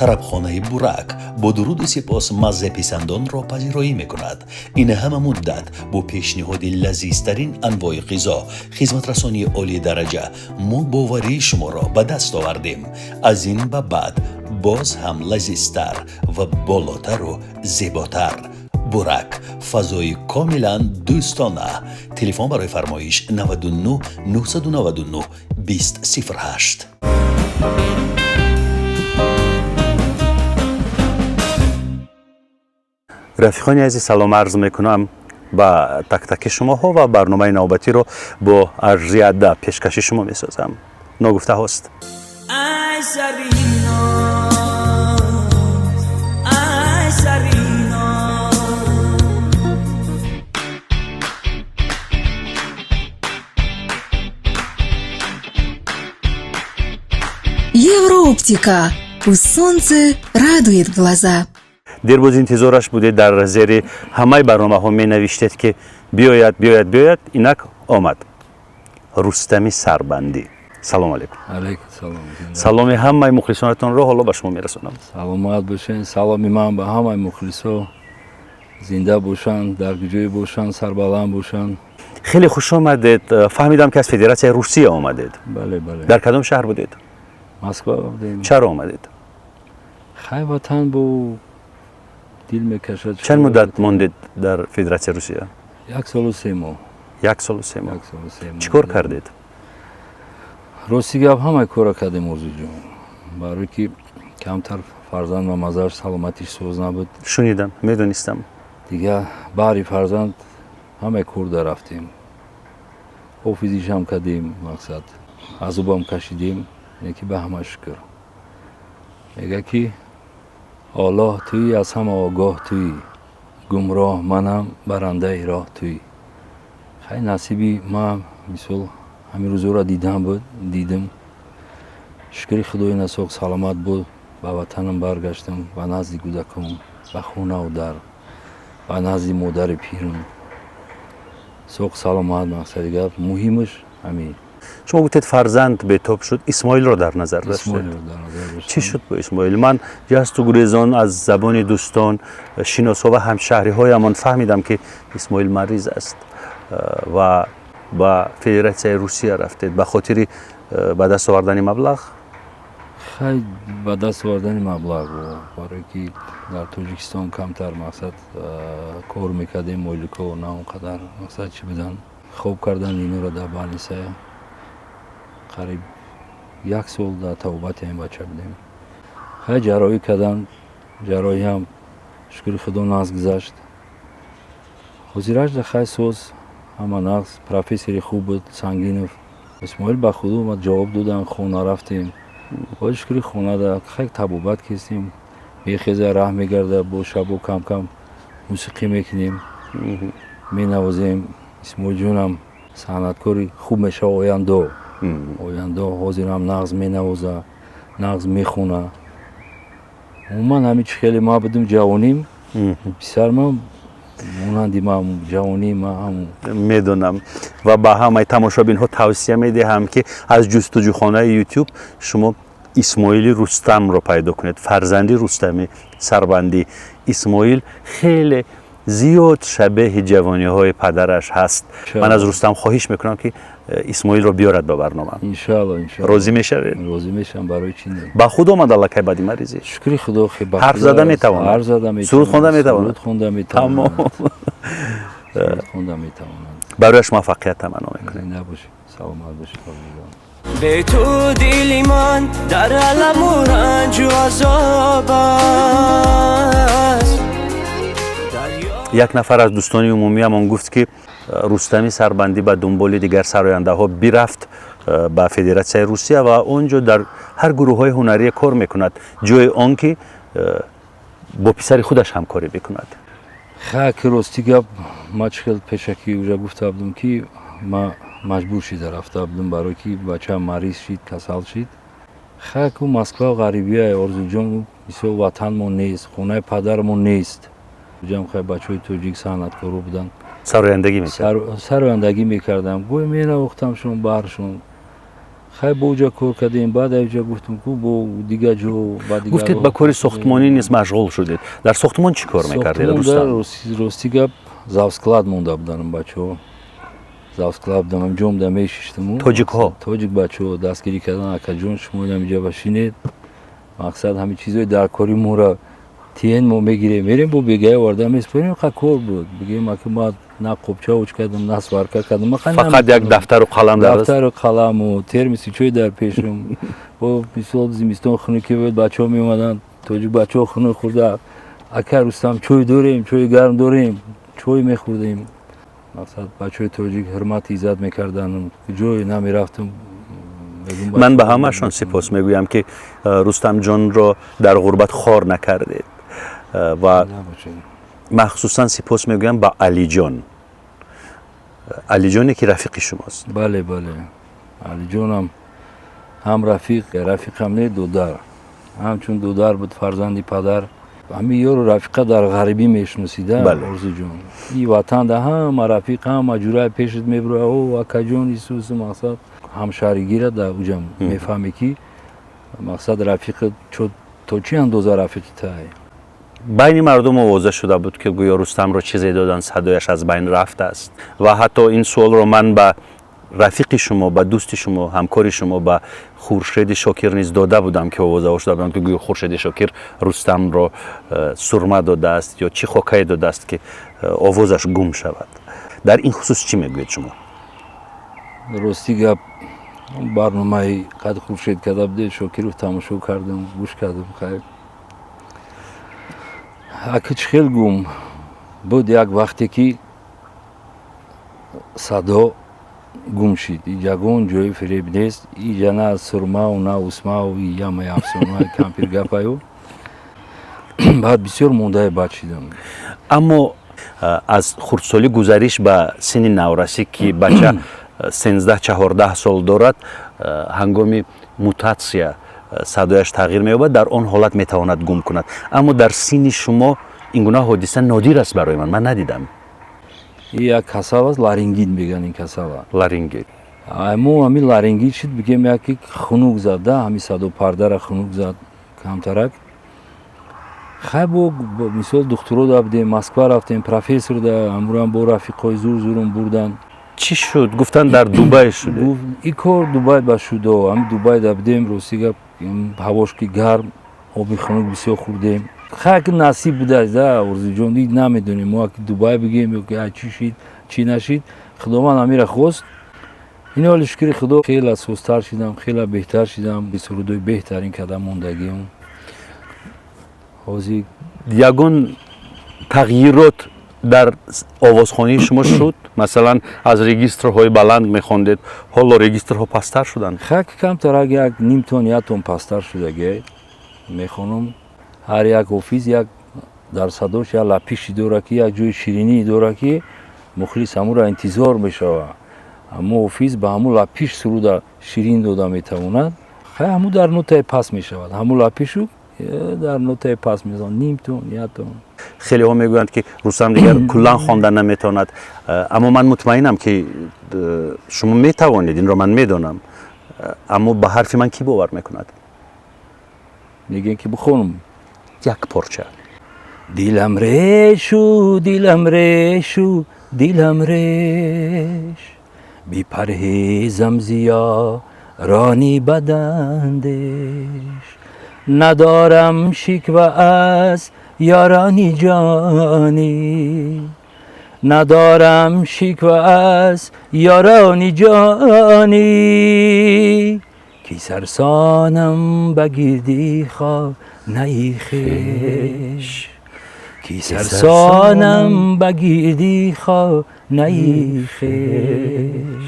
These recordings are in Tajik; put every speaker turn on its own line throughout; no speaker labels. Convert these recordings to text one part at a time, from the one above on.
Тарабхонаи Бурак бо дуруду сипос маззаписандонро пазироӣ мекунад. Ин ҳама муддат бо пешниҳоди лазизтарин анвои ғизо, хизматрасонии олии дараҷа мо боварии шуморо ба даст овардем. Аз ин ба баъд боз ҳам лазизтар ва болотару зеботар. Бурак, фазои комилан дӯстона. Телефон барои фармоиш 99 999 20 08.
Рафиқони азиз, салом арз мекунам ба тактаки шумоҳо ва барномаи навбатиро бо арзи адаб пешкаши шумо месозам. Ногуфтаҳост.
Ай Сарино, ай Сарино.
Еврооптика. Пусть солнце радует глаза.
Дербоз интизораш будед, дар зери ҳамаи барномаҳо менавиштед, ки биёяд, биёяд, биёяд. Инак омад Рустами Сарбандӣ. Салом алейкум.
Алейкум салом.
Саломи ҳамаи мухлисонатонро ҳоло ба шумо мерасонам.
Саломат бошед. Саломи ман ба ҳамаи мухлисо. Зинда бошанд, дар ҷое бошанд, сарбаланд бошанд.
Хеле хуш омадед. Фаҳмидам, ки аз Федератсияи Русия омадед.
Бале, бале.
Дар кадом шаҳр будед?
Москва будем.
Чаро омадед?
Хай, ватан бо дил мекашад.
Чанд муддат мондед дар Федератсияи Русия?
1 солу 3 моҳ.
1 солу 3 моҳ.
1 солу 3 моҳ.
Чӣ кор кардед?
Рости гап, ҳамаи кора кардем, Орзуҷон, барое ки камтар фарзанд ва мазараш, саломатиш соз набуд.
Шунидам, медонистам.
Дигар баҳри фарзанд ҳамаи кор да рафтем, ҳофизишам кардем, мақсад, азобам кашидем, ки ба ҳама шукр. Мега, ки Оллоҳ туӣ, аз ҳама огоҳ туӣ, гумроҳ манам, барандаи роҳ туӣ. Хай, насиби ман, мисол, ҳамин рӯзоро дидам буд, дидим. Шукри Худои насоқ, саломат буд, ба ватанам баргаштам, ба назди кӯдакам, ба хонаву дар, ба назди модари пирам. Соқ саломат, мақсади гап, муҳимаш ҳамин.
Шумо гуфтед, фарзанд бетоб шуд, Исмоилро дар назар доштед?
Исмоилро дар назар доштам.
Чӣ шуд бо Исмоил? Ман ҷасту гурезон аз забони дӯстон, шиносҳо ва ҳамшаҳриҳоямон фаҳмидам, ки Исмоил мариз аст ва ба Федератсияи Русия рафтед ба хотири ба даст овардани маблағ.
Хай, ба даст овардани маблағ, барое ки дар Тоҷикистон камтар, мақсад, кор мекардем, мойлико на он қадар, мақсад, чӣ будан. Хоб кардан инора дар больница, қариб як сол дар табобати ҳамин бача будем. Хай, ҷарроҳӣ кардан, ҷарроҳӣ ҳам, шукри Худо, нағз гузашт. Ҳозирашда хай соз, ҳама нағз. Профессори хуб буд, Сангинов. Исмоил ба худ омад, ҷавоб додан, хона рафтем. Боз, шукри, хонада хай табобат кистем, мехеза, раҳ мегарда, бо шабо кам-кам мусиқӣ мекунем, менавозем. Исмоилҷонам санъаткори хуб мешава ояндо, ояндо. Ҳозирам нағз менавоза, нағз мехона. Умуман, ҳамин чи хеле ма будем ҷавоним, писармам монанди ма, ҷавонии ма ҳамун.
Медонам ва ба ҳамаи тамошобинҳо тавсия медиҳам, ки аз ҷустуҷӯхонаи Ютуб шумо Исмоили Рустамро пайдо кунед, фарзанди Рустами Сарбандӣ. Исмоил хеле зиёд шабеҳи ҷавониҳои падараш ҳаст. Ман аз Рустам хоҳиш мекунам, ки Исмоилро биёрад ба барнома.
Иншоалло, иншоалло.
Розӣ мешавед?
Розӣ мешавам, барои чӣ не?
Ба худ омад аллакай баъди маризӣ?
Шукри Худо,
Ҳарф зада метавонад?
Ҳарф зада метавонад.
Суруд хонда метавонад?
Суруд хонда метавонад.
Тамом.
Суруд хонда метавонад.
Барояш муваффақият таманно мекунем.
Зинда бошӣ, саломат бошӣ, Фарзодҷон.
Бе ту дили ман дар аламу ранҷу азоб аст.
Як нафар аз дӯстони умумиямон гуфт, ки Рустами Сарбандӣ ба дунболи дигар сарояндаҳо бирафт ба Федератсияи Русия ва он ҷо дар ҳар гурӯҳҳои ҳунарие кор мекунад, ҷои он ки бо писари худаш ҳамкорӣ бикунад.
Хай, ки рости гап, ма чӣ хел пешакӣ уже гуфта будам, ки ма маҷбур шида рафта будам, барое ки бачаам мариз шид, касал шид. Хай, ку Москва ғарибия, Орзуҷон, мисол, ватанмон нест, хонаи падарамон нест. Ҷам хай бачаҳои тоҷик санъаткоро буданд.
Сарояндагӣ мекард?
Сарояндагӣ мекардам, гӯй менавохтамшон, баршон. Хай, бо уҷа кор кардем, баъд аҷа гуфтум ку бо дига ҷо ба дига.
Гуфтед, ба кори сохтмонӣ низ машғул шудед. Дар сохтмон чӣ кор мекардед, Рустам?
Рости гап, завсклад монда буданам, бачаҳо завсклад будам, ҷомда мешиштам.
Тоҷикҳо?
Тоҷик бачаҳо дастгирӣ кардан: «Акаҷон, шумо инамиҷа башинед, мақсад, ҳамин чизои дар кори моро тиен, мо мегирем, мерем, бо бегая оварда меспорем». Ха, кор буд, бигем, аки ма на қопча уч кардам, на сварка кардам.
Фақат як дафтару қалам дар?
Дафтару қаламу термиси чой дар пешум. Бо мисол, зимистон хунукӣ буд, бачаҳо меомаданд, тоҷик бачаҳо хунук хӯрда: «Ака Рустам, чой дорем, чои гарм дорем». Чой мехӯрдем. Мақсад, бачаҳои тоҷик ҳурмат, иззат мекарданд, ҷое намерафтам.
Ман ба ҳамаашон сипос мегӯям, ки Рустамҷонро дар ғурбат хор накардед, ва махсусан сипос мегӯям ба Алиҷон, Алиҷоне ки рафиқи шумост.
Бале, Алиҷонам ҳам рафиқ, рафиқам не, додар, ҳамчун додар буд, фарзанди падар. Ҳамин ёру рафиқа дар ғарибӣ мешиносида, Орзуҷон. И ватанда ҳама рафиқ, ҳама ҷураи пешат мебура: «О, акаҷон», исусу. Мақсад, ҳамшаҳригира дар уҷам мефаҳме, ки мақсад, рафиқат то чӣ андоза рафиқи тай.
Байни мардум овоза шуда буд, ки гӯё Рустамро чизе доданд, садояш аз байн рафтааст. Ва ҳатто ин суолро ман ба рафиқи шумо, ба дӯсти шумо, ҳамкори шумо, ба Хуршеди Шокир низ дода будам, ки овозаҳо шуда буданд, ки гӯё Хуршеди Шокир Рустамро сурма додааст ё чӣ хокае додааст, ки овозаш гум шавад. Дар ин хусус чӣ мегӯед шумо?
Рости гап, барномаи қад Хуршед карда буде, Шокиров, тамошо кардам, гӯш кардам. Хайр, аки чӣ хел гум буд, як вақте ки садо гум шид, ягон ҷои фиреб нест, иҷа на сурмау, на усмау, ямаи афсонаи кампиргапаю. Баъд бисёр мондаи бад шидам.
Аммо аз хурдсолӣ гузариш ба синни наврасӣ, ки бача 13-14 сол дорад, ҳангоми мутатсия садояш тағйир меёбад, дар он ҳолат метавонад гум кунад. Аммо дар синни шумо ин гуна ҳодиса нодир аст барои ман, ман надидам.
Як касал аст, ларингит мегӯянд ин касала.
Ларингит.
Мо ҳамин ларингит шуд, бигем, яке хунук зад да, ҳамин садопардара хунук зад камтарак. Хай, бо мисол, духтуро да будем, Москва рафтем, профессор да, ҳамурам бо рафиқҳои зур зурум бурдан.
Чӣ шуд? Гуфтанд, дар Дубай шуде.
И кор Дубай ба шудо. Ҳами Дубай да будем. Рости гап, ҳавош ки гарм, оби хунук бисёр хӯрдем. Хай, ки насиб будааст да, Орзуҷон, намедонем мо, ки Дубай бигем ё ки чӣ шид, чӣ нашид, Худованд ҳамира хост. Ин ҳоли, шукри Худо, хеле сустар шидам, хеле беҳтар шидам, сурудои беҳтарин карда мондагиам ҳозир.
Ягон тағйирот дар овозхонии шумо шуд? Масалан, аз регистрҳои баланд мехондед, ҳоло регистрҳо пасттар шуданд?
Хак, камтарак, як ним тон, як тон пасттар шудаги мехонам. Ҳар як ҳофиз як дар садош як лапиши дора, ки як ҷои ширинӣ дора, ки мухлис ҳамуро интизор мешава. Ҳамо ҳофиз ба ҳамун лапиш суруда ширин дода метавонад. Хай, ҳамун дар нотаи пас мешавад, ҳамун лапишу дар нотаи пас мезанад, ним тон, як тон.
Хелеҳо мегӯянд, ки Рустам дигар куллан хондан наметавонад, аммо ман мутмаинам, ки шумо метавонед, инро ман медонам. Аммо ба ҳарфи ман кӣ бовар мекунад?
Мегӯем, ки бихонам.
Як порча.
Дилам решу, дилам решу, дилам реш, бипарҳезам зиё рони бадандеш, надорам шиква аз ёрони ҷонӣ, надорам шиква аз ёрони ҷонӣ, ки сарсонам ба гирди хонаи хеш, ки сарсонам ба гирди хонаи хеш.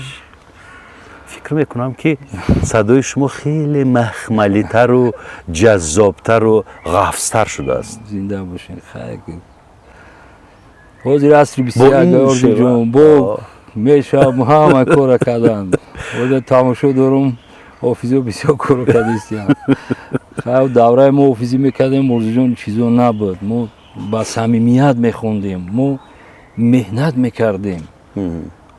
Фикр мекунам, ки садои шумо хеле махмалитару ҷаззобтару ғафзтар шудааст.
Зинда бошед. Хайр, ҳозир асри 21, Орзуҷон, бо мешавам ҳама кора кардан. Ҳозир тамошо дорум, ҳофизо бисёр коро кардистиям. Хайр, давраи мо ҳофизӣ мекардем, Орзуҷон, чизо набуд. Мо ба самимият мехондем, мо меҳнат мекардем.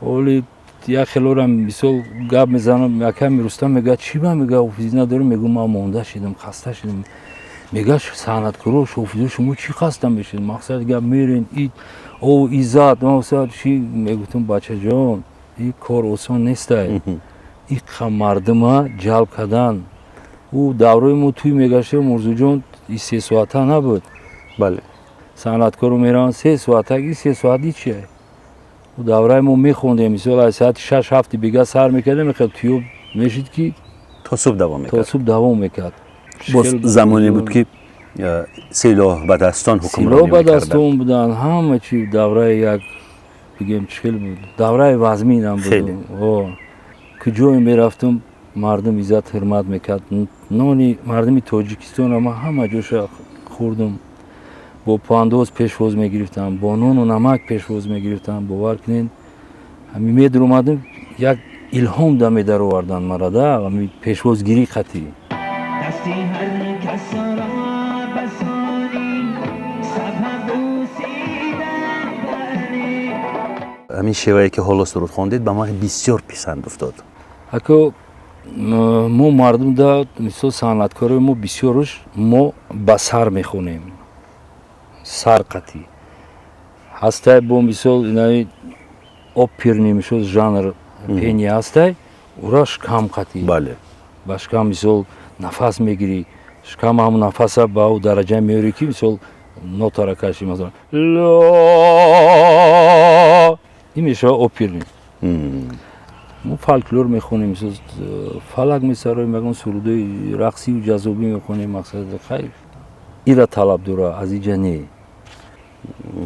Ҳоли Як хелора мисол гап мезанам, яками Рустам мегӯяд, чӣ ба мега ҳофизӣ надорем? Мегӯ, ман монда шидам, хаста шидам. Мега, санъаткоро, ҳофизо, шумо чӣ хаста мешед? Мақсад гап, мерен и о иззат, мақсад чӣ? Мегуфтам, бачаҷон, и кор осон нестай, иқа мардума ҷалб кардан. Ӯ даврои мо тӯй мегаштем, Мурзуҷон, и 3 соата набуд. Санъаткоро мераванд 3 соата, и 3 соат ичи. Ӯ давраи мо мехондем, мисол, аз соати 6-7 бега сар мекардем, хел тӯё мешид, ки
то субҳ давом
то
мекард.
Субҳ давом мекард.
Боз замоне буд, ки силоҳ ба дастон
силоҳ
ҳукмронӣ
ба
мекарданд.
дастон буданд, ҳама чи. Давраи як бигем, чӣ хел буд, давраи вазминам буд.
Хеле.
Куҷое мерафтум, мардум иззат ҳурмат мекард. Нони мардуми Тоҷикистонро ман ҳама ҷоша хӯрдум, бо пуандоз пешвоз мегирифтам, бо нону намак пешвоз мегирифтам. Бовар кунед, ҳами медуромадем, як илҳом да медароварданд мара да ҳами пешвозгирӣ қатъӣ.
دستی هر کس را بسانی سبب بوسیدن بله.
Ҳамин шевае, ки ҳоло суруд хондед, ба ман бисёр писанд уфтод.
Ако мо мардумда, мисол, санъаткорои мо бисёруш мо ба сар мехонем, сар қатӣ ҳастай, бо мисол инаи оперный, мисол, жанр пения ҳастай, ура шикам қатӣ ба шикам, мисол, нафас мегирӣ, шикам ҳам нафаса ба ӯ дараҷа меёрӣ, ки мисол нотара кашӣ, масалан, ла, ин мешавад оперный. Мо фолклор мехонем, мисол, фалак месароем, ягон сурудои рақсиву ҷаззобӣ мехонем. Мақсад, хайр, ира талаб дора, аз иҷа не.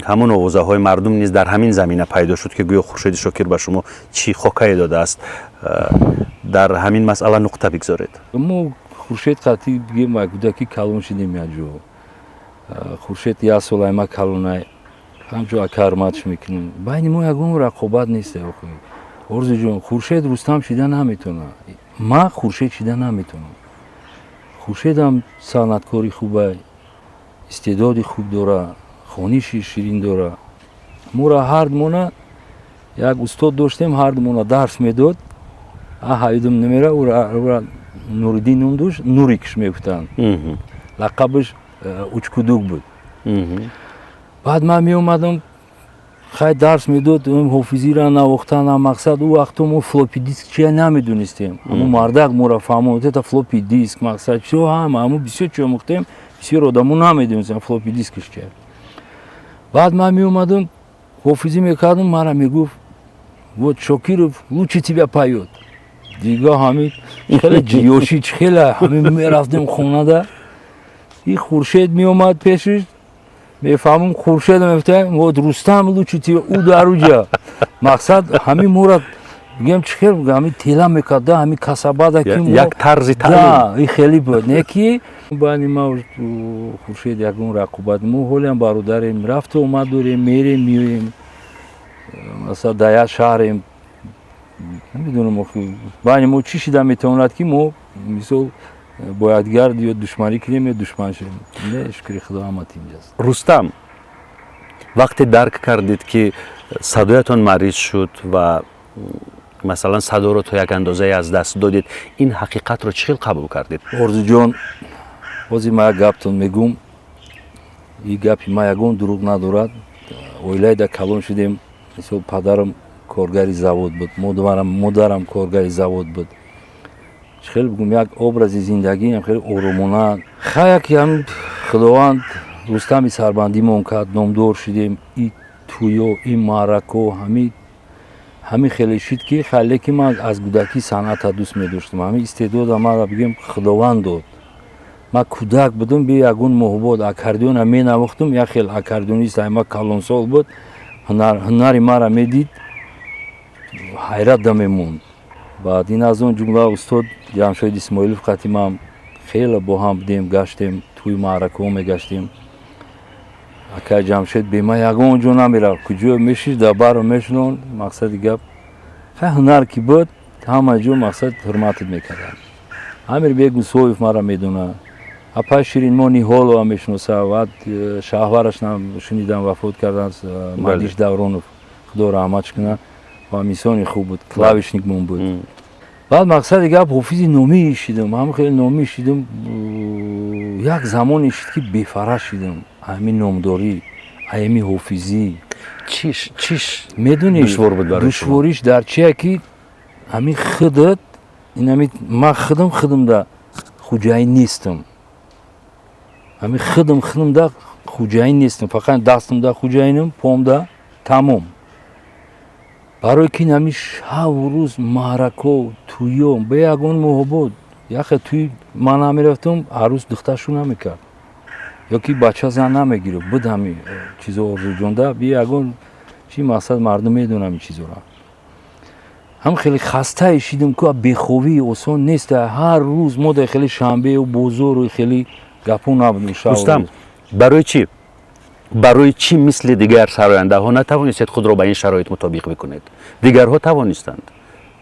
Ҳамон овозаҳои мардум низ дар ҳамин замина пайдо шуд, ки гӯё Хуршеди Шокир ба шумо чӣ хокае додааст. Дар ҳамин масъала нуқта бигзоред.
Мо Хуршед қатӣ, бигем, як кӯдаки калон шидем якҷо. Хуршед як сол ай ма калонай, ҳамчо ака ҳурматш мекунем. Байни мо ягон рақобат нест, охи Орзуҷон. Хуршед Рустам шида наметавонад, ман Хуршед шида наметавонам. Хуршедам санъаткори хубай, истеъдоди хуб дора, хониши ширин дора. Моро ҳардумона як устод доштем, ҳардумона дарс медод. А ҳайдум намера, ура Нуриддин ном дошт, Нурикш мегуфтанд, лақабаш Учкудук буд. Баъд ман меомадам, хай, дарс медод, ҳофизира навохтан. Мақсад, ӯ вақто мо флоппи диск чия намедонистем. Ҳамо мардак моро фаҳмонд, это флоппи диск. Мақсад, чо ҳама ҳамо бисёр чиё мухтем, бисёр одамо намедонистем флоппи дискаш чия. Баъд ман меомадам, ҳофизӣ мекардам, мара мегуфт: «Вот Шокиров лучше тебя поёт». Дига ҳами хеле ҷиёши, хеле ҳами мерафтем хонада, и Хуршед меомад пешиш, мефаҳмам, Хуршед мефта: «Вот Рустам лучше тебя», ӯ дар уҷа. Мақсад, ҳами мора, бигем, чӣ хел, ҳами тела мекарда, ҳами касабада ки
як тарзи таълим.
И хеле буд, не ки байни ма Хуршед ягон рақобат. Мо ҳолиам бародарем, рафту омад дорем, мерем, меоем, масалан, дар як шаҳрем. Намедонам, байни мо чӣ шида метавонад, ки мо, мисол, бо якдигар ё душманӣ кунем, ё душман шавем. Не, шукри Худо, ҳама тинҷ аст.
Рустам, вақте дарк кардед, ки садоятон мариз шуд ва, масалан, садоро то як андозае аз даст додед, ин ҳақиқатро чӣ хел қабул кардед?
Орзуҷон, ҳозир ман як гаптон мегӯм, и гапи ман ягон дурӯғ надорад. Оилаи да калон шудем, мисол, падарам коргари завод буд, модарам коргари завод буд. Чӣ хел бигӯм, як образи зиндагиам хеле оромона. Хаяк ям Худованд Рустами Сарбандимон кард, номдор шудем. И тӯё, и маърако, ҳами хеле шид, ки хеле ки ман аз кӯдакӣ санъата дӯст медоштам. Ҳами истеъдода мара, бигем, Худованд дод. Ман кӯдак будам, би ягон моҳбод аккордеона менавохтам. Як хел аккордеонист ама калонсол буд, ҳунари мара медид, ҳайрат да мемонд. Баъд ин аз он ҷумла устод Ҷамшоид Исмоилов қати ман хеле бо ҳам будем, гаштем, тӯи маъракаҳо мегаштем. Акай Ҷамшед бема ягон ҷо намерафт, куҷо мешиш, дар баро мешунон. Мақсади гап, хай, ҳунар ки буд, ҳама ҷо, мақсад, ҳурматат мекарданд. Амирбек Мусоев мара медонад, апай Ширинмо Ниҳолова мешиноса. Баъд шаҳвараш шунидам, вафот карданд, Мадиш Давронов, Худо раҳматш кунад. Ва инсони хуб буд, клавишник мон буд. Баъд мақсади гап, ҳофизи номӣ шидам, ҳам хеле номӣ шидам. Як замоне шид, ки бефара шидам, ҳамин номдорӣ, ҳамин ҳофизӣ.
Чиш, чиш?
Медонӣ?
Душвор буд барои шумо?
Душвориш дар чия, ки ҳамин худат инами ман худам худамда хуҷаин нестам, ҳамин худам худамда хуҷаин нестам, фақат дастамда хуҷаинам, помда, тамом. Барои ки ҳамин шаву рӯз маърако, тӯё, бе ягон муҳобот. Яхе тӯи ман намерафтам, арӯс духтаршу намекард ё ки бача зан намегирифт. Буд ҳами чизо, Орзуҷонда, би ягон чи мақсад, мардум медонам ин чизора. Ҳам хеле хастае шидам, ку бехобӣ осон нест. Ҳар рӯз мо дар хеле шанбеу бозору хеле гапо набудем.
Рустам, барои чӣ мисли дигар сарояндаҳо натавонистед худро ба ин шароит мутобиқ бикунед? Дигарҳо тавонистанд,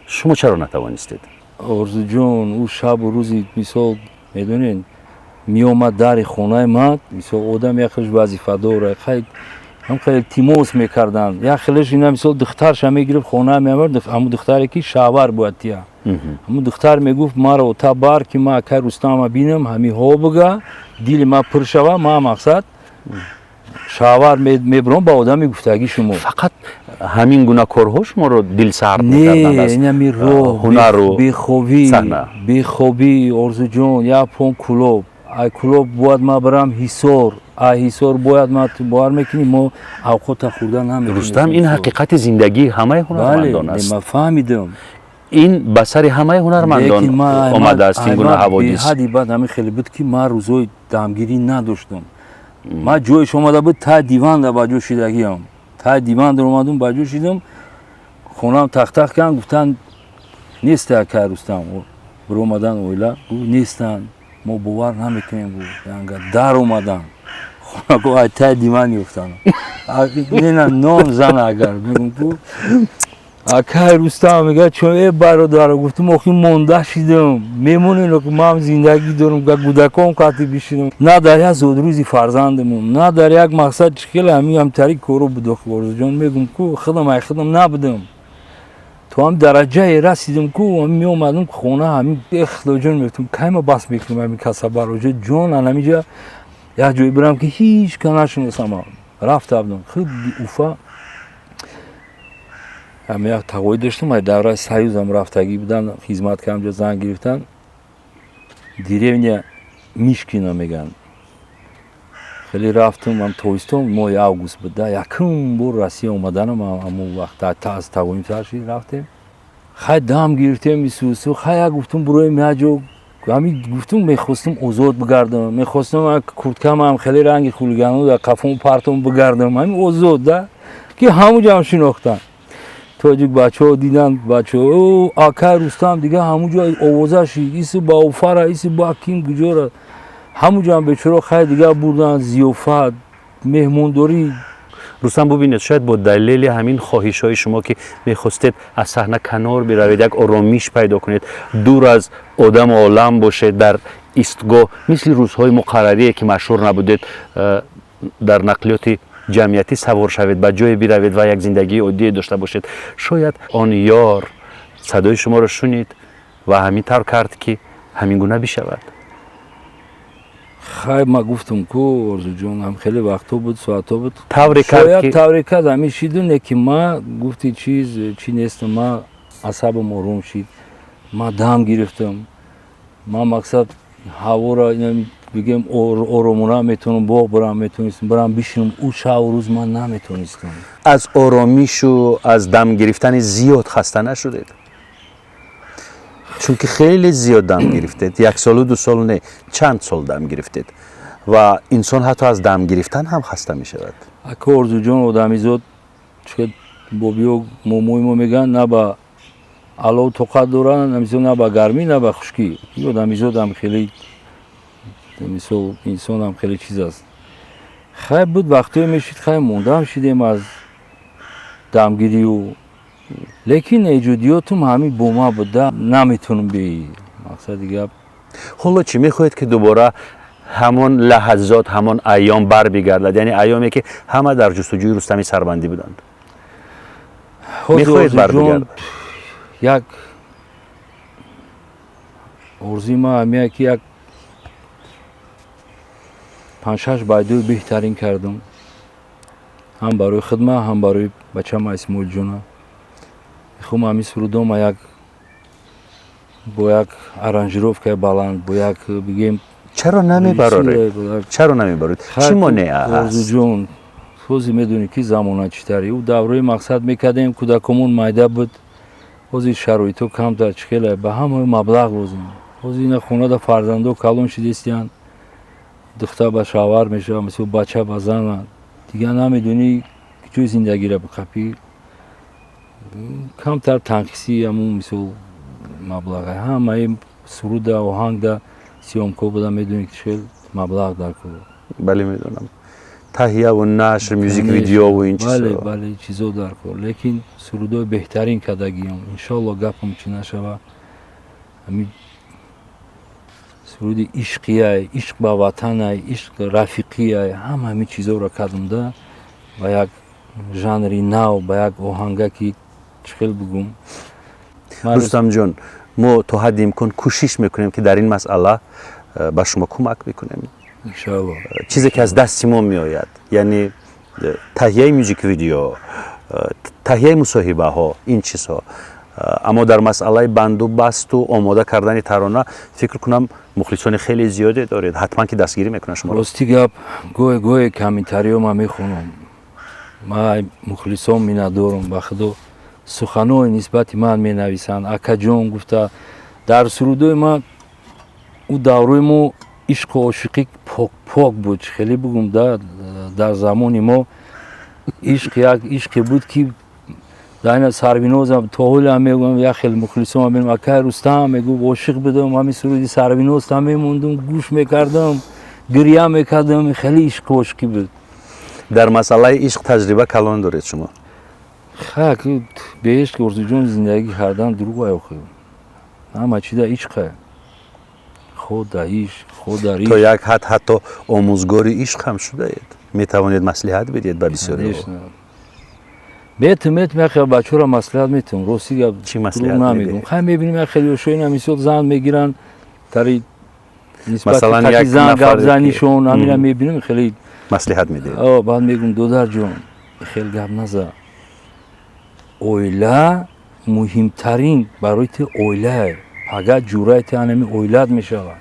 шумо чаро натавонистед?
Орзуҷон, ӯ шабу рӯзи, мисол, медонед, меомад дари хонаи ман, мисол, одам яхелш вазифадор, ҳам хеле илтимос мекарданд, як хелеш ина, мисол, духтарша мегирифт, хона меомад, ҳамун духтаре ки шавар бояд тия, ҳамун духтар мегуфт: «Маро та бар ки ман акай Рустама бинам, ҳамиҳо буга, дили ман пур шава, ман мақсад шавар мебурам ба одами гуфтагӣ шумо».
Фақат ҳамин гуна корҳо шуморо дилсард мекарданд аз
Не, роҳ,
ҳунару
бехобӣ.
Саҳна?
Бехобӣ, Орзуҷон. Як пон Кулоб, ай Кулоб бояд ман барам Ҳисор, ай Ҳисор бояд ман, бовар мекунӣ, мо авқота хӯрда наметонем.
Рустам, ин ҳақиқати зиндагии ҳамаи ҳунармандон аст.
Ман фаҳмидам.
Ин ба сари ҳамаи ҳунармандон омадааст, ин гуна ҳаводис.
Беҳади баъд ҳамин хеле буд, ки ман рӯзҳои дамгирӣ надоштам. Ман ҷоеш омада буд, тай диванда ба ҷо шидагиам, тай диван омадум, ба ҷо шидам, хонаам тахтах кардам, гуфтанд: «Неста акай Рустам». Биромадан оила, гуфт: «Нестанд, мо бовар намекунем». Гуфт, дар омадан хона, гуфт: «Ай тай диван ёфтан». Нена нон зан, агар мегум ку акай Рустам мега чон э бародар, гуфтум: «Охи монда шидам, мемонем, ки ман зиндагӣ дорам, кӯдаком қати бишидам». На дар як зодрӯзи фарзандамон, на дар як мақсад, чи хеле ҳамин ҳамтари коро буд. Охи, Орзуҷон, мегум ку худам ай худам набудам, то ҳам дараҷае расидам ку меомадам хона, ҳамин э худоҷон, мегуфтам: «Кай ма бас мекунам ҳамин касабаро, ҷон, анамиҷа як ҷое бирам, ки ҳеҷ ка нашиносам». Рафта будам худи Уфа, ҳам як тағоӣ доштам, ай давраи Союзам рафтагӣ будан, хизмат кардам, ҷо зан гирифтан, деревня Мишкино мегӯянд. Хеле рафтам, ам тобистон, моҳи август буд да, якум бор Россия омаданам ҳамон вақт аз тағоим сар шид. Рафтем, хай, дам гирифтем, исусу, хай, як гуфтум буроем як ҷо. Ҳамин гуфтум, мехостум озод бигардам, мехостум курткамам хеле ранги хулигану дар қафом партом бигардам, ҳамин озод да, ки ҳамун ҷоам шинохтан тоҷик бачаҳо, дидан бачаҳо: «Акай Рустам». Дига ҳамун ҷо овоза шид, иси ба Уфара, иси ба ким куҷора, ҳамун ҷоам бечоро, хай, дига бурдан, зиёфат, меҳмондорӣ.
Рустам, бубинед, шояд бо далели ҳамин хоҳишҳои шумо, ки мехостед аз саҳна канор биравед, як оромиш пайдо кунед, дур аз одаму олам бошед, дар истгоҳ мисли рӯзҳои муқаррарие ки машҳур набудед, дар нақлиёти ҷамъиятӣ савор шавед, ба ҷое биравед ва як зиндагии оддие дошта бошед, шояд он ёр садои шуморо шунид ва ҳамин тавр кард, ки ҳамин гуна бишавад.
Хай, ма гуфтум ку, Орзуҷон, ҳам хеле вақтҳо буд, соатҳо буд.
Тавре кард.
Шояд.
Ки
тавре кард, ҳамин шиду, не ки ма гуфти чиз чӣ нестам, ма асабам ором шид, ма дам гирифтам, ма мақсад ҳавора бигем оромона метавонам боғ барам, метавонистам барам бишинам. Ӯ шабу рӯз ман наметавонистам.
Аз оромишу аз дам гирифтани зиёд хаста нашудед? Чунки хеле зиёд дам гирифтед, як солу ду сол не, чанд сол дам гирифтед ва инсон ҳатто аз дам гирифтан ҳам хаста мешавад.
Ака Орзуҷон, одамизод чӣ бобиё, момои мо мегӯянд, на ба алов тоқат доранд, мисол, на ба гармӣ, на ба хушкӣ. Ин одамизодам хеле, мисол, инсонам хеле чиз аст. Хай, буд вақтое мешид, хай, мондаам шидем аз дамгирию, лекин эҷодиётум ҳамин бо ма буда, наметавонам бе мақсади гап.
Ҳоло чӣ мехоҳед, ки дубора ҳамон лаҳазот, ҳамон айём бар бигардад, яъне айёме ки ҳама дар ҷустуҷӯи Рустами Сарбандӣ буданд? Мехоҳед барбигардад?
Як орзуи ман ҳамия, ки як панҷ-шаш байдои беҳтарин кардам, ҳам барои хидма, ҳам барои бачама Исмоилҷона. Мехоҳам ҳамин сурудома як бо як аранжировкаи баланд, бо як, бигем,
Чаро намебароред? Чаро намебароред? Чӣ монеа аст?
Орзуҷон, ҳозир медонӣ, ки замона чӣ тари. Ӯ давраи мақсад мекардем, кӯдакомон майда буд. Ҳозир шароитҳо камтар, чӣ хеле ба ҳамаи маблағ лозим. Ҳозир ина хонада фарзандо калон шидистиянд, духтар ба шавҳар мешавад, мисол, бача ба зана, дигар намедонӣ ҷои зиндагиро биқапӣ. Камтар танқисӣ ҳамун, мисол, маблаға. Ҳамаи суруда, оҳангда, съёмка буда, медонӣ, ки чӣ хел маблағ дар кор.
Бале, медонам, таҳияву нашр, music видеову ин
Бале.
чизо.
Бале, чизо дар кор, лекин сурудои беҳтарин кардагиём. Иншоалло, гапам чӣ нашава, ҳамин суруди ишқияй, ишқ ба ватанай, ишқ рафиқияй, ҳама ҳамин чизоро кардам да ба як жанри нав, ба як оҳанга, ки чӣ хел бигӯм.
Рустамҷон, мо то ҳадди имкон кӯшиш мекунем, ки дар ин масъала ба шумо кӯмак бикунем.
Иншоалло.
Чизе ки аз дасти мо меояд, яъне таҳияи music video, таҳияи мусоҳибаҳо, ин чизҳо. Аммо дар масъалаи банду басту омода кардани тарона, фикр кунам, мухлисони хеле зиёде доред, ҳатман ки дастгирӣ мекунанд шуморо.
Рости гап, гоҳе гоҳе комментариҳо ман мехонам. Ман мухлисон миннатдорам, ба худо. Суханои нисбати ман менависанд, акаҷон гуфта. Дар сурудои ман ӯ даврои мо ишқу ошиқӣ пок пок буд, хеле бигӯм да, дар замони мо ишқ як ишқе буд, ки дар Сарвинозам то ҳолам мегӯям, як хел мухлисон мебинам, акай Рустам, мегӯ, ошиқ будам, ҳамин суруди Сарвиноз мемондум, гӯш мекардам, гиря мекардам, хеле ишқу ошиқӣ буд.
Дар масъалаи ишқ таҷриба калон доред шумо.
Хак, бе ишқ, Орзуҷон, зиндагӣ кардан дурӯғ охи. Ҳама чида ишқе, хо дар ишқ, хо дар
То як ҳад ҳатто омӯзгори ишқ ҳам шудаед, метавонед маслиҳат бидиҳед ба бисёриҳо.
Метум, метум, як хел бачаҳоро маслиҳат метум, рости гап.
Чӣ маслиҳат?
Намегум. Хай, мебинем, як хел ёшоина, мисол, зан мегиранд, тари
Масалан, як
зан гапзанишон, ҳамина мебинем, хеле
Маслиҳат медиҳед?
Баъд мегум: додарҷон, хел гап наза, оила муҳимтарин барои ти, оилае пага ҷураи ти анами оилат мешавад,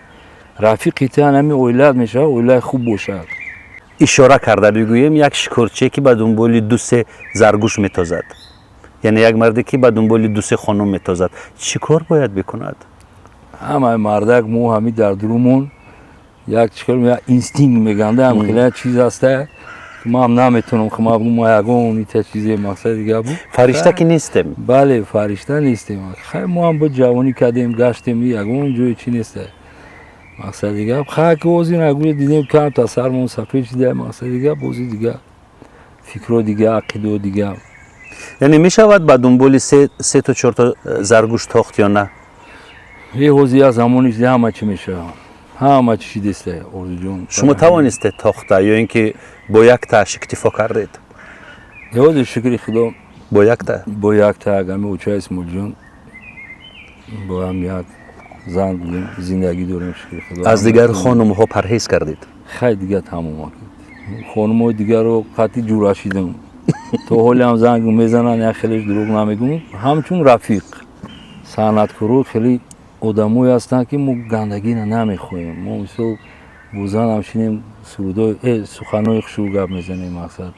рафиқи ти анами оилат мешавад, оилаи хуб бошад.
Ишора карда бигӯем, як шикорчие, ки ба дунболи ду-се заргӯш метозад, яъне як марде, ки ба дунболи ду-се хонум метозад, чӣ кор бояд бикунад?
Ҳамаи мардак мо ҳами дар дурумон як чикор, як инстинкт меганда, ҳам хеле чиз ҳаста. Ман наметавонам ма бигӯм, ма ягон ита чизе, мақсади гап буд.
Фаришта ки нестем.
Бале, фаришта нестем. Хай, мо ҳам бо ҷавонӣ кардем, гаштем, ягон ҷое чи неста, мақсади гап. Хай, ки ҳозир агӯя дидем, камта сармон сафед шида, мақсади гап, бози дига фикро дига, ақидо дига.
Яъне мешавад ба дунболи се то чорто заргӯш тохт ё на?
Е, ҳозир як замони шида, ҳама чӣ мешавад, ҳама чӣ шидеста, Орзуҷон.
Шумо тавонистед тохта ё ин ки бо яктааш иктифо кардед?
Ҳозир, шукри худо.
Бо якта?
Бо якта, ами оча Исмоилҷон, бо ҳам як зан будем, зиндагӣ дорем, шукри худо.
Аз дигар хонумҳо парҳез кардед?
Хай, дига тамом, хонумҳои дигарро қатъи ҷура шидам. То ҳоле ҳам занг мезананд, як хелеш, дурӯғ намегӯм, ҳамчун рафиқ. Санъаткоро хеле одамое ҳастанд, ки мо гандагиро намехоҳем. Мо, мисол, бо занам шинем, сурудои суханои хушрӯ гап мезанем, мақсад,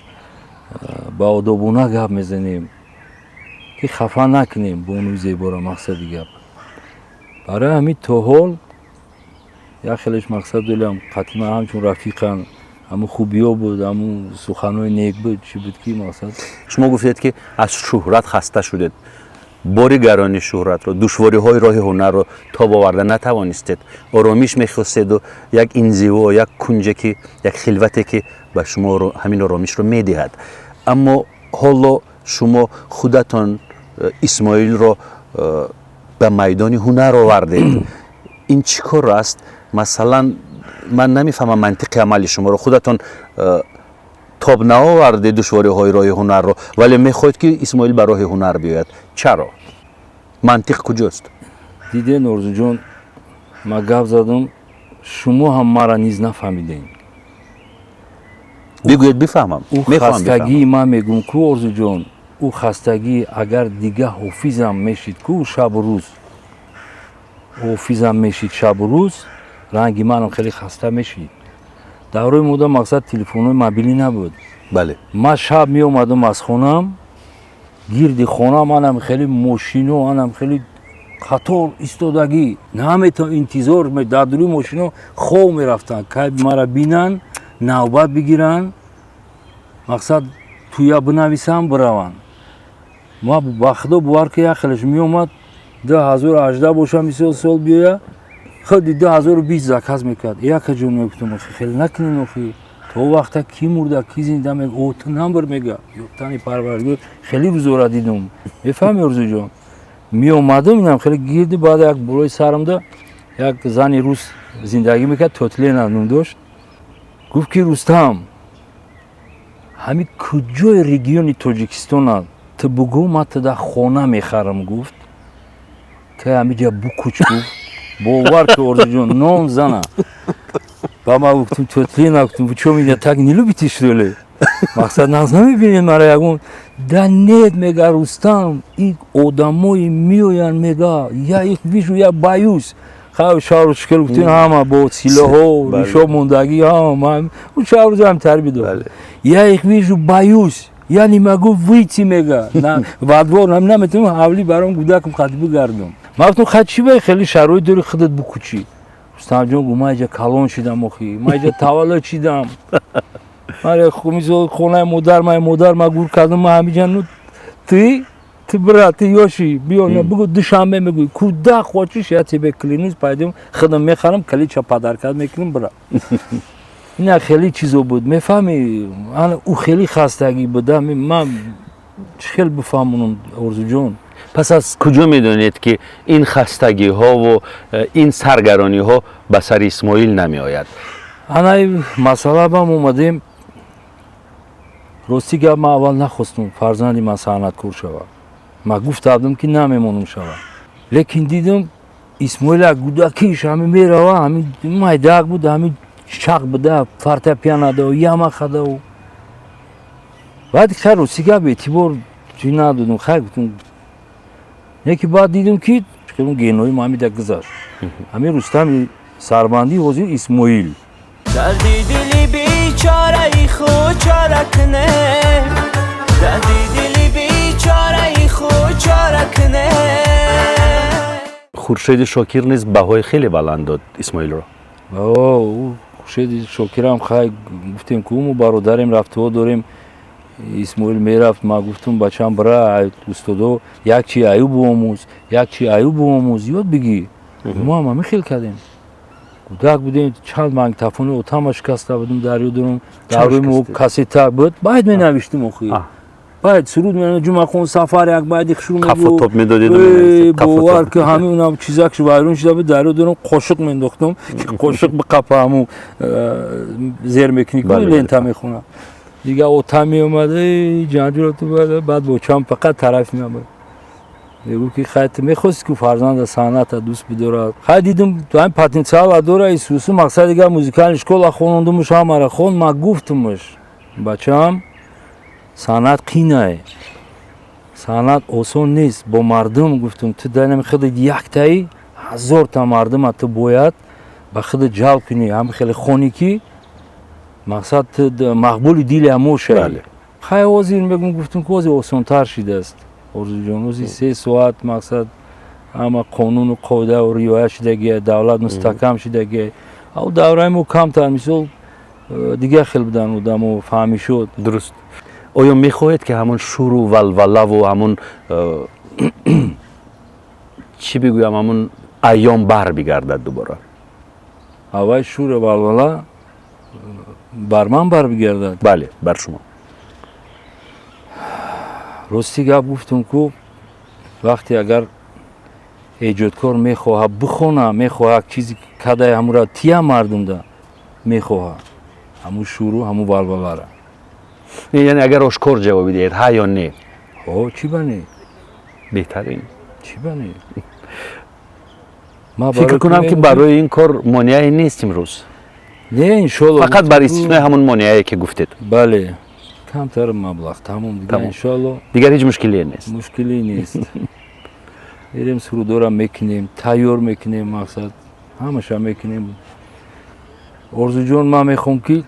баодобона гап мезанем, ки хафа накунем бонуи зеборо, мақсади гап. Барои ҳамин то ҳол як хелеш, мақсад долям, қатъи ман ҳамчун рафиқан, ҳамун хубиё буд, ҳамун суханои нек буд, чӣ буд, ки мақсад.
Шумо гуфтед, ки аз шӯҳрат хаста шудед, бори гарони шӯҳратро, душвориҳои роҳи ҳунарро тоб оварда натавонистед, оромиш мехостеду як инзиво, як кунҷе, ки як хилвате, ки ба шумо ҳамин оромишро медиҳад. Аммо ҳоло шумо худатон Исмоилро ба майдони ҳунар овардед. Ин чӣ кор аст? Масалан, ман намефаҳмам мантиқи амали шуморо. Худатон. Тоб наоварде душвориҳои роҳи ҳунарро, вале мехоҳед, ки Исмоил ба роҳи ҳунар биёяд. Чаро? Мантиқ куҷост?
Диден, Орзуҷон, ма гап задам, шумо ҳам мара низ нафаҳмидем.
Бигӯед, бифаҳмам.
Ӯ хастагии ман мегӯм ку, Орзуҷон, ӯ хастагӣ агар дига ҳофизам мешид ку, шабу рӯз ҳофизам мешид, шабу рӯз ранги манам хеле хаста мешид. Даврои мода, мақсад, телефонҳои мобилӣ набуд. Ман шаб меомадам аз хонам, гирди хона анам хеле мошино, анам хеле қатор истодагӣ, наметавон, интизор, дар дуруи мошино хов мерафтанд, кай мара бинанд, навбат бигиранд, мақсад, туя бинависанд, бираванд. Ма ба худо бовар ки, як хелеш меомад, 2018 боша, мисол, сол биёя, худи 2020 заказ мекард. Якаҷон, мегуфтам, хеле накунем охи, то вақта ки мурда, ки зинда, мег о, ту намбар, мега ёфтани Парвардигор, хеле рӯзора дидум, мефаҳми, Орзуҷон? Меомадам, инам хеле гирди, баъд як болои сарамда як зани рус зиндагӣ мекард, Тотлена ном дошт. Гуфт ки: «Рустам, ҳами куҷои региони Тоҷикистона ту бугӯ, ман туда хона мехарам», гуфт, ка ҳамиҷа букуч. Гуфт, бовар ки, Орзуҷон, нон зана ба ма. Гуфтум: «Тотлена, — гуфтум, — вы чё, меня так не любите, что ли? Мақсад, нағз намебинед мара ягон?» «Да нет, — мега, — Рустам, и одамои меоянд, мега, я их вижу, я боюсь». Хай, шаҳру шикел гуфтин, ҳама бо силоҳо, ришо мондагӣ, ҳама шаҳру ҳам тарби дор. «Я их вижу, боюсь, я не могу выйти, — мега, — во двор, наметавонам ҳавлӣ баром гудакам қад бигардам». Ман гуфтам: «Хай, чӣ бай, хеле шароит дори, худат букучӣ». Рустамҷон гуфт: «Ман иҷа калон шидам охи, ман иҷа таваллуд шидам, мисол, хонаи модар, ман модар ма гур кардам, ман ҳамиҷа. Ну ты, брат, ты ёши, биё, бугу, Душанбе мегӯй, куда хочешь, я тебе клянусь, пойдем, худам мехарам, калича подаркат мекунам, бра». Ина хеле чизо буд, мефаҳми, ана ӯ хеле хастагӣ буда. Ман чӣ хел бифаҳмонам, Орзуҷон?
Пас аз куҷо медонед, ки ин хастагиҳову ин саргарониҳо ба сари Исмоил намеояд?
Анаи масъала бам омадем. Рости гап, ман аввал нахостум фарзанди ман санъаткор шавад. Ман гуфта будам, ки намемонам шавад, лекин дидам, Исмоил як гудакиш ҳами мерава, ҳами майдак буд, ҳами чақ буда, фортепианадау, ямахадау. Баъд хай, рости гап, эътибор чӣ надодум, хай, гуфтум. Яки баъд дидум, ки генои ҳамида гузашт, ҳамин Рустами Сарбандӣ, ҳозир Исмоил.
Дарди дили бечораи худ чора кне, дарди дили бечораи худ чора кне.
Хуршеди Шокир низ баҳои хеле баланд дод Исмоилро.
Хуршеди Шокирам, хай, гуфтем ку, мо бародарем, рафтуо дорем. Исмоил мерафт, ма гуфтум: «Бачам, бира, устодо як чи аюб омӯз, як чи аюб омӯз, ёд бигӣ». Мо ҳам ҳамин хел кардем. Кӯдак будем, чанд магнитофони отама шикаста будем, дар ёд дорам. Даврои мо кассета буд, байд менавиштем охи, байд суруд, Ҷумъахон Сафар як байди хушрӯ.
Қафотоб медодед.
Бовар ки, ҳамин чизак вайрон шуда буд, дар ёд дорам, қошуқ мендохтам, қошуқ биқапа, ҳамун зер мекунӣ, лента мехонам. Дига ота меомад, ҷанҷолату баъд бочам фақат тарафи ман буд, мегуфт ки хай, ту мехости ку фарзанда санъата дӯст бидорад. Хай, дидум, ҳамин потенсиала дора Исусу. Мақсад, дига музыкальный школа хонондумуш, ҳамара хон. Ма гуфтумуш: «Бачаам, санъат қинае, санъат осон нест, бо мардум, — гуфтум, — ту дар худат яктаи, ҳазорта мардума ту бояд ба худат ҷалб кунӣ, ҳам хеле хонӣ, ки мақсад, ту мақбули дили ҳамо шавӣ». Хай, ҳозир мегум, гуфтум ки ҳозир осонтар шидааст, Орзуҷон. Ҳозир 3 соат, мақсад, ҳама қонуну қоидау риоя шудагия, давлат мустаҳкам шудагия. Ав давраи мо камтар, мисол, дигар хел будан одамо, фаҳмишуд.
Дуруст. Оё мехоҳед, ки ҳамон шуру валвалаву ҳамон чӣ бигӯям, ҳамон айём бар бигардад дубора?
Аввай шуру валвала бар ман бар бигардад?
Бале, бар шумо.
Рости гап, гуфтум ку, вақте агар эҷодкор мехоҳад бихона, мехоҳад чизи кадай, ҳамура тия мардумда мехоҳад, ҳамун шуру, ҳамун валвалара.
Яъне агар ошкор ҷавоб диҳед, ҳа ё не?
Ҳо, чӣ ба не?
Беҳтарин.
Чӣ ба не?
Фикр кунам, ки барои ин кор монеае нест имрӯз.
Не, иншолло.
Фақат бар истиснои ҳамон монеае, ки гуфтед.
Бале, камтар маблағ, тамом, дигар иншолло.
Дигар ҳеҷ мушкилие нест.
Мушкиле нест. Мерем, сурудора мекунем, тайёр мекунем, мақсад ҳамаша мекунем. Орзуҷон, ман мехоҳам, ки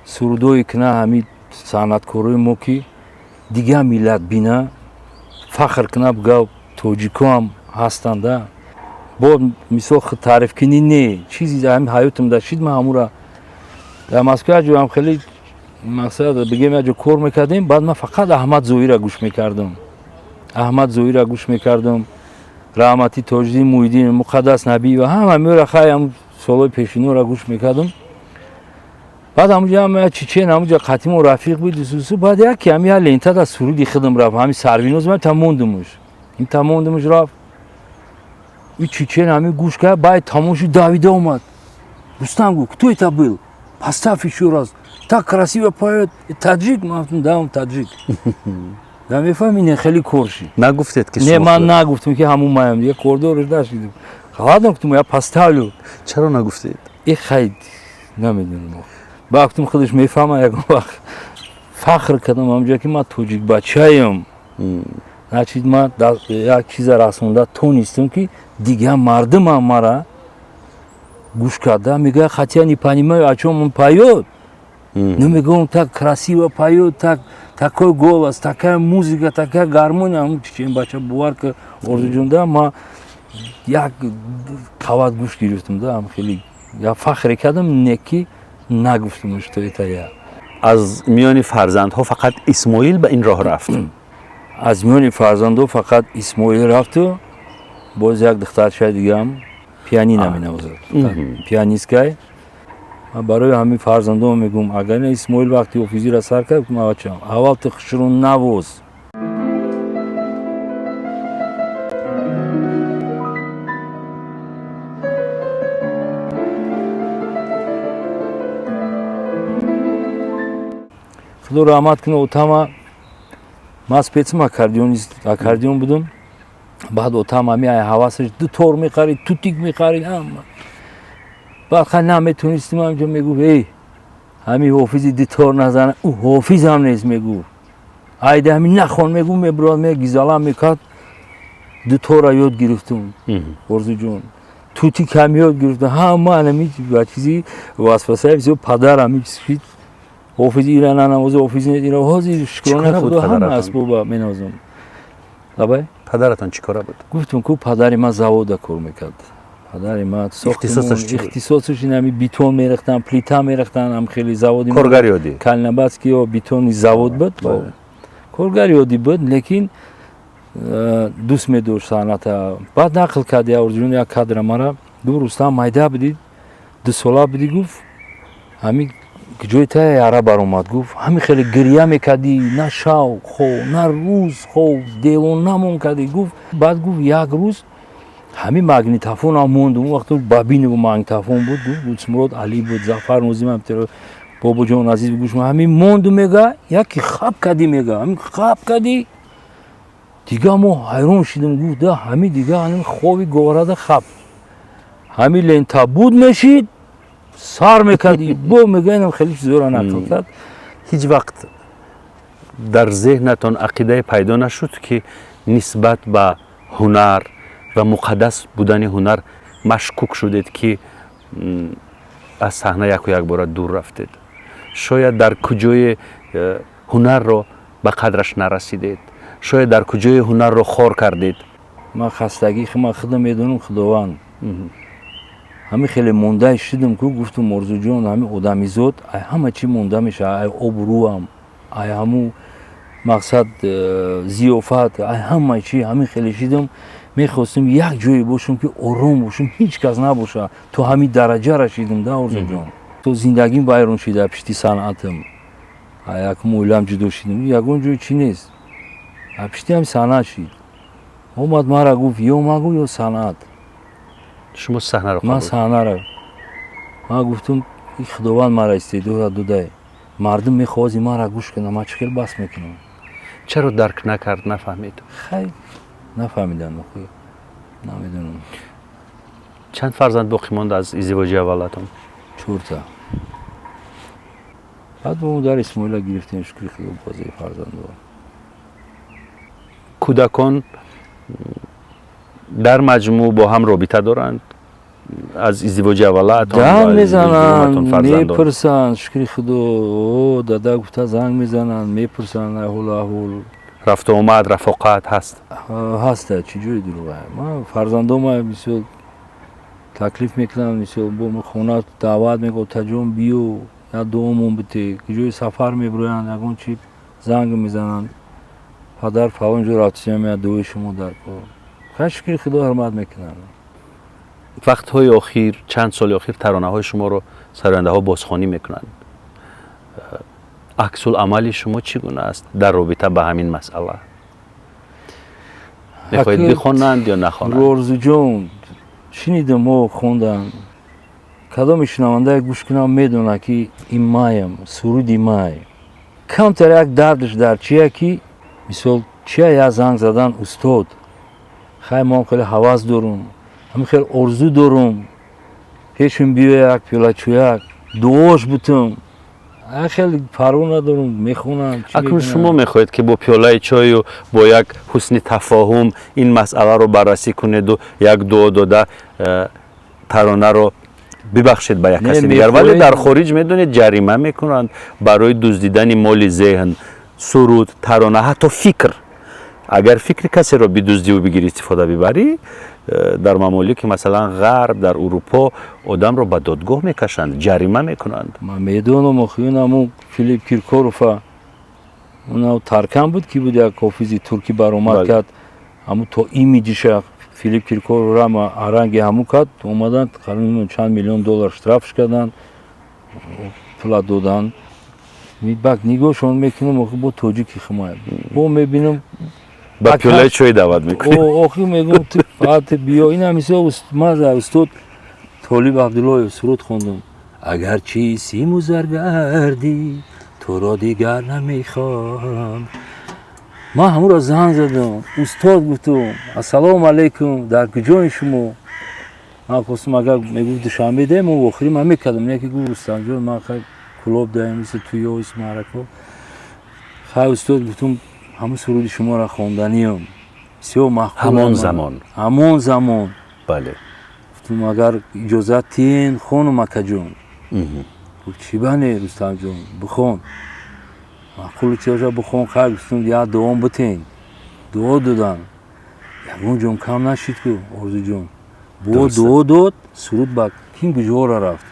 сурудое кина ҳамин санъаткорои мо, ки дигар миллат бина, фахр кина, буга тоҷикоам ҳастанда. Бо мисол таърифкунӣ не, чизи ҳамин ҳаётам да шид. Ман ҳамура дар Москва як ҷоам хеле, мақсад бигем, як ҷо кор мекардем. Баъд ман фақат Аҳмад Зоира гӯш мекардам, Аҳмад Зоира гӯш мекардам, раҳмати Тоҷиддин Муҳиддин, Муқаддас Набиева, ҳама меора, хай, ҳам солҳои пешиноро гӯш мекардам. Баъд ҳамуҷа ҳама чечен ҳамуҷа қатимо рафиқ буд, дусусу. Баъд яке ҳами як лента да суруди худам рафт, ҳами Сарвиноз, ман та мондумуш, ин та мондумуш, рафт. И чечен ҳами гӯш кард, баъд тамом шуд, давида омад: «Рустам, — гуфт, — кто это был? Поставь еще раз, так красиво поет, таджик?» Ман гуфтам: «Да, он таджик». Да, мефаҳми, не, хеле кор шид.
Нагуфтед, ки
Не, ман нагуфтам, ки ҳамун маям, дига кордорш нашидам. Ладно, гуфтам, я поставлю.
Чаро нагуфтед?
И хай, намедонам, ба гуфтам, худаш мефаҳма. Ягон вақт фахр кардам ҳамҷо, ки ман тоҷик бачаем, значит, ман як чиза расонда тонистам, ки дигар мардумам мара гӯш карда мегӯяд: «Хотя не понимаю, о чем он поет, но, — мегӯям, — он так красиво поет, так, такой голос, такая музыка, такая гармония». Ҳамун чечен бача, бовар ка, Орзуҷон, да, ма як қават гӯш гирифтам, да, хеле як фахре кардам, не ки нагуфтам, что это я.
Аз миёни фарзандҳо фақат Исмоил ба ин роҳ рафт?
Аз миёни фарзандҳо фақат Исмоил рафту боз як духтарчаи дигаам пианино менавозад, пианисткай. Барои ҳамин фарзандон мегӯм, агар не, Исмоил вақти ҳофизиро сар кард, гуфтам: «Бачам, аввал ту хушрӯ навоз». Худо раҳмат кунад отама. Ман спецм аккордеонист, аккордеон будам. Баъд отам ҳами ай ҳавасаш ду тор мехарид, тутик мехарид, ҳама. Баъд хай наметонистим, ҳамҷо мегуфт: «Эй, ҳами ҳофизи дутор назана, ӯ ҳофизам нест», мегуфт. «Айда ҳами нахон», мегуфт, мебурад, мегизалам мекард. Дутора ёд гирифтум, Орзуҷон, тутик ҳам ёд гирифтум, ҳама ҳами ба чизи васвасаи бисёр падар ҳами чиз: «Ҳофизи ира нанавози, ҳофизи ира». Ҳозир, шукрона Худо, ҳама асбоба менавозам. Лабай.
Падаратон чӣ кора буд?
Гуфтум ку, падари ман завода кор мекард. Падари ман ихтисосаш ин ҳами бетон мерехтан, плита мерехтан, ҳам хеле заводи
Коргари оддӣ.
Калинабадский ё бетонный завод буд. Коргари оддӣ буд, лекин дӯст медошт санъата. Баъд нақл кард я, Орзуҷон, як кадра мара гуфт: «Рустам, майда будӣ, 2 сола будӣ, — гуфт, — ҳами ҷои та яра баромад, — гуфт, — ҳами хеле гирья мекардӣ, на шав хов, на рӯз хов, девонамон кардӣ», гуфт. Баъд гуфт: «Як рӯз ҳамин магнитофонам монд, он вақто бабинову магнитофон буд, — гуфт, — Лутсмурод Али буд, Зафар Нозим, Бобоҷон Азиз гӯш, ҳамин монду, мега, яке хаб кардӣ, мега, ҳамин хаб кардӣ, дига мо ҳайрон шидем, — гуфт, — да ҳамин дига ҳамин хови говорада хаб, ҳамин лента буд, мешид, сар мекардӣ бо», мега. Инам хеле чизоро нақл кард.
Ҳеҷ вақт дар зеҳнатон ақидае пайдо нашуд, ки нисбат ба ҳунар ва муқаддас будани ҳунар машкук шудед, ки аз саҳна яку якбора дур рафтед? Шояд дар куҷое ҳунарро ба қадраш нарасидед, шояд дар куҷое ҳунарро хор кардед?
Ман хастагӣ ман худам медонам, Худованд. Ҳамин хеле мондаи шидам ку, гуфтум, Орзуҷон, ҳамин одамизод ай ҳама чӣ монда мешавад, ай обрӯам, ай ҳамун мақсад, зиёфат, ай ҳама чӣ. Ҳамин хеле шидам, мехостем як ҷое бошам, ки ором бошам, ҳеҷ кас набоша. То ҳамин дараҷа расидам, да, Орзуҷон. То зиндагим вайрон шида пишти санъатам, якум оилам ҷудо шидам, ягон ҷой чӣ нест, пишти ҳами санъат шид. Омад мара гуфт: «Ё магу, ё санъат».
Шумо саҳнаро
Ман саҳнаро. Ман гуфтам: «Худованд мара истеъдода додай, Мардум мехоҳад маро гӯш кунад, ман чӣ хел бас мекунам?
Чаро дарк накард, нафаҳмид?
Хай, нафаҳмидам, охи, намедонам.
Чанд фарзанд боқӣ монда аз издивоҷи аввалатон?
Чорта. Баъд бо модар Исмоила гирифтем, шукри Худо, бозии фарзандо.
Кӯдакон дар маҷмӯъ бо ҳам робита доранд аз издивоҷи аввалаатон?
Занг мезананд, мепурсанд, шукри Худо, о дада гуфта занг мезананд, мепурсанд аҳвол аҳвол.
Рафту омад, рафоқат ҳаст?
Ҳаста, чӣ ҷои дурӯға. Ман фарзандома бисёр таклиф мекунам, мисол, бо хона даъват мекунам, таҷон, биё, як дуомон бите. Ҷои сафар мебироянд, ягон чи занг мезананд: падар, фалон ҷо рафтисем, як дуои шумо дар кор. Хай, шукри Худо, ҳурмат мекунанд.
Вақтҳои охир, чанд соли охир, таронаҳои шуморо сарояндаҳо бозхонӣ мекунанд. Аксулъамали шумо чӣ гуна аст дар робита ба ҳамин масъала? Мехоҳед бихонанд ё нахонанд?
Орзуҷон, шунидам, мо хондан, кадоми шунавандае гӯш кунам, медонад, ки ин маям, суруди май. Камтар як дардаш дар чия, ки мисол чия, як занг задан: устод, хай, ман хеле ҳавас дорум, ҳамин хел орзу дорум, пешум биё, як пиёлачӯяк дуош бутум. Хеле парво надорум, мехонам.
Акнун шумо мехоҳед, ки бо пиёлаи чою бо як ҳусни тафоҳум ин масъаларо баррасӣ кунеду як дуо дода таронаро бибахшед ба як каси дигар. Вале дар хориҷ, медонед, ҷарима мекунанд барои дуздидани моли зеҳн: суруд, тарона, ҳатто фикр. Агар фикри касеро бидуздиву бигирӣ, истифода бибарӣ, дар мамолики, масалан, Ғарб, дар Урупо одамро ба додгоҳ мекашанд, ҷарима мекунанд.
Ман медонам, охи, унаму Филипп Киркорова, уна Таркан буд, ки буд, як ҳофизи туркӣ баромад кард, ҳаму то имиҷиша Филипп Киркоров рама аранги ҳаму кард, омаданд, чанд миллион доллар штрафш карданд, пула доданд. Бак нигоҳшон мекунам, охи, бо тоҷики хумай бо мебинам.
Ба пиёлаи чой даъват мекунӣ?
Охи, мегӯм, ту фақат биё. Ина мисол, ман за устод Толиб Абдуллоев суруд хондум: агарчи симу заргардӣ, туро дигар намехоҳам. Ман ҳамуро занг задам: устод, гуфтум, ассалому алайкум, дар куҷои шумо? Ман хостум, агар мегуфт Душанбе даем, охири ман мекардам. Яке гуфт: Рустамҷон, ман хай Кулоб даем, мисли туё ис маърако. Хай, устод, гуфтум, ҳамун суруди шуморо хонданиям, бисёр маъқул.
Ҳамон замон?
Ҳамон замон. Гуфтум, агар иҷозат тиен, хонум, акаҷон. Гуфт: чӣ бане, Рустамҷон, бихон, маъқулу чиёша бихон. Хай, гуфтум, як дуом битен. Дуо додан, ягон ҷон кам нашид ку, Орзуҷон, бо дуо дод, суруд ба кин гуҷора рафт.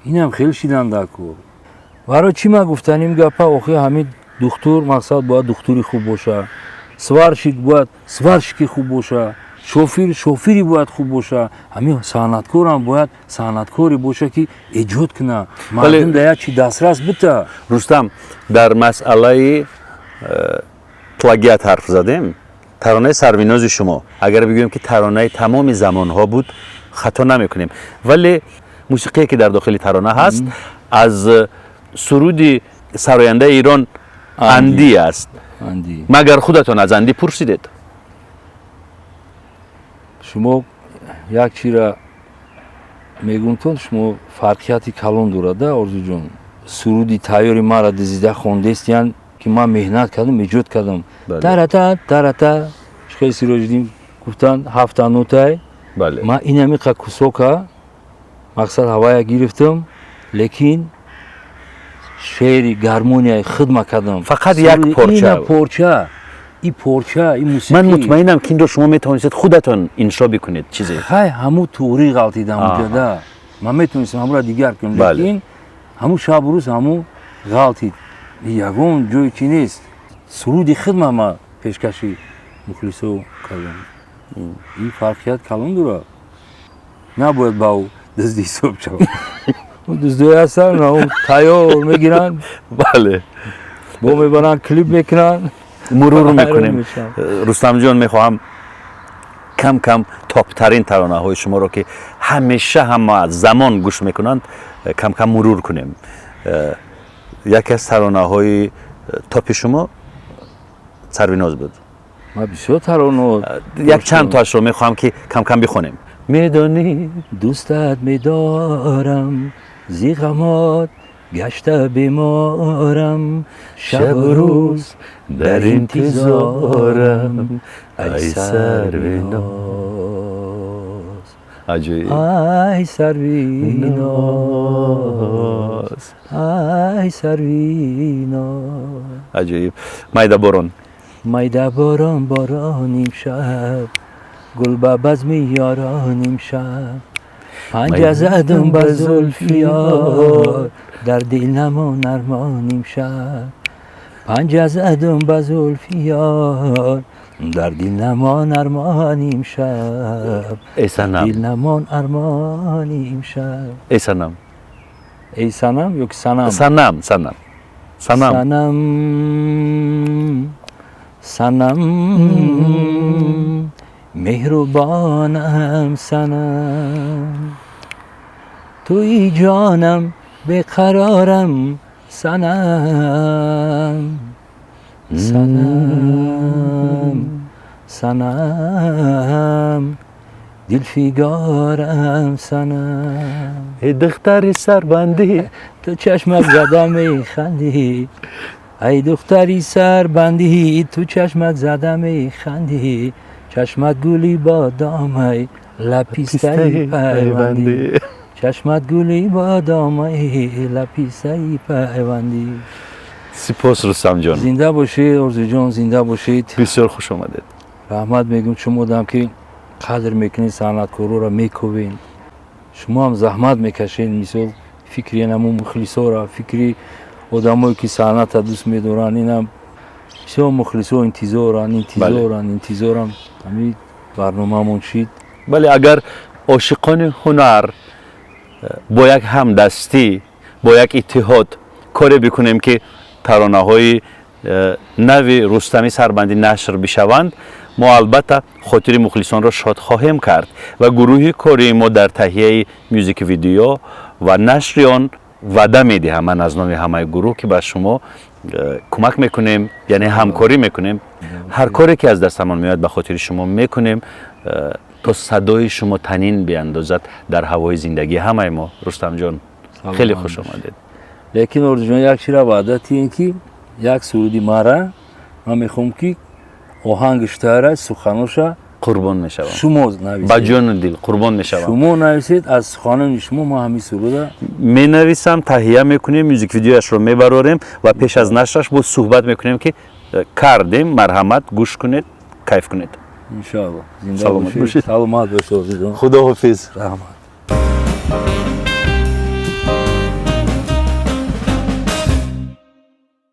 Инам хеле шиданда ку. Барои чӣ ман гуфтаним гапа? Охи, ҳамин духтур, мақсад, бояд духтури хуб боша, сварщик бояд сварщики хуб боша, шофир шофири бояд хуб боша, ҳамин санъаткорам бояд санъаткоре боша, ки эҷод куна, мардум да як чи дастрас бита.
Рустам, дар масъалаи плагиат ҳарф задем. Таронаи Сарвинози шумо, агар бигӯем, ки таронаи тамоми замонҳо буд, хато намекунем, вале мусиқие, ки дар дохили тарона ҳаст, аз суруди сарояндаи Эрон Андӣ аст. Магар худатон аз Андӣ пурсидед?
Шумо як чира мегумтон, шумо фарқияти калон дорад, да, Орзуҷон. Суруди тайёри маро дизида хондестиян, ки ман меҳнат кардам, эҷод кардам. Тарата тарата, шихели Сироҷиддин гуфтанд, ҳафта нотай. Ман инамиқа кусока, мақсад, ҳавая гирифтам, лекин шеъри гармонияи хидма кардам.
Фақат як порча?
Порча, и порча, и мусиқӣ.
Ман мутмаинам, ки инро шумо метавонистед худатон иншо бикунед чизе.
Хай, ҳамун туғрӣ ғалтидам уҷада. Ман метавонистам ҳамура дигар кунам, лекин ҳамун шабу рӯз ҳамун ғалтид, ягон ҷои чӣ нест. Суруди хидма ма пешкаши мухлисо кардам. Ин фарқият калон дорад, набояд ба ӯ дузди ҳисоб шавад. Дуздое ҳастанд, тайёр мегиранд, бо мебаранд, клип мекунанд.
Мурур мекунем, Рустамҷон. Мехоҳам кам кам топтарин таронаҳои шуморо, ки ҳамеша ҳама замон гӯш мекунанд, кам кам мурур кунем. Яке аз таронаҳои топи шумо Сарвиноз буд.
Ман бисёр тароно.
Як чанд тоашро мехоҳам, ки кам-кам бихонем. Медонӣ,
дӯстат медорам, зи ғамот гашта беморам, шабу рӯз дар интизорам, ай Сарвиноз.
Аҷоиб.
Ай Сарвиноз, ай Сарвиноз.
Аҷоиб. Майда борон.
Майда борон, борон имшаб, гул ба базми ёрон имшаб, панҷа задум ба зулфи ёр, дар дил намон армон имшаб, панҷа задум ба зулфи ёр, дар дил намон армон имшаб.
Эй санам.
Дил намон армон имшаб.
Эй санам.
Эй санам ё ки санам?
Санам, санам, санам.
Санам, санам, меҳрубонам, санам, туи ҷонам, беқарорам, санам, санам, санам, дилфигорам, санам.
Эй духтари сарбандӣ.
Ту чашмак зада механдӣ, ай духтари сарбандӣ, ту чашмак зада механдӣ, чашмат гули бодомай, лаб пистаи пайвандӣ, чашмат гули бодомай, лаб пистаи пайвандӣ.
Сипос, Рустамҷон.
Зинда бошед, Орзуҷон, зинда бошед.
Бисёр хуш омадед.
Раҳмат мегӯм шумо одам, ки қадр мекунед санъаткорора, мекӯбед, шумо ҳам заҳмат мекашед. Мисол, фикри намо мухлисора, фикри одамое ки санъата дӯст медоранд, инам бисёр мухлисо интизоранд, интизоранд, интизорам. Ҳамин барномаамон шид.
Бале, агар ошиқони ҳунар бо як ҳамдастӣ, бо як иттиҳод коре бикунем, ки таронаҳои нави Рустами Сарбандӣ нашр бишаванд, мо албатта хотири мухлисонро шод хоҳем кард ва гурӯҳи кории мо дар таҳияи music video ва нашри он ваъда медиҳам ман аз номи ҳамаи гурӯҳ, ки ба шумо кӯмак мекунем, яъне ҳамкорӣ мекунем. Ҳар коре ки аз дастамон меояд, ба хотири шумо мекунем, то садои шумо танин биандозад дар ҳавои зиндагии ҳамаи мо. Рустамҷон, хеле хуш омадед.
Лекин, Орзуҷон, як чира ваъда тиен, ки як суруди мара ман мехоҳам, ки оҳангш тайёр, суханоша
Қурбон мешавам.
шумо нависед.
Ба ҷону дил қурбон мешавам.
Шумо нависед, аз суханони шумо ман ҳамин суруда.
Менависам, таҳия мекунем, music video яшро мебарорем ва пеш аз нашраш боз суҳбат мекунем, ки кардем, марҳамат, гӯш кунед, кайф кунед.
Иншоалло. Зинда
Саломат бошед.
Саломат бошед, Орзуҷон.
Худоҳофиз.
Раҳмат.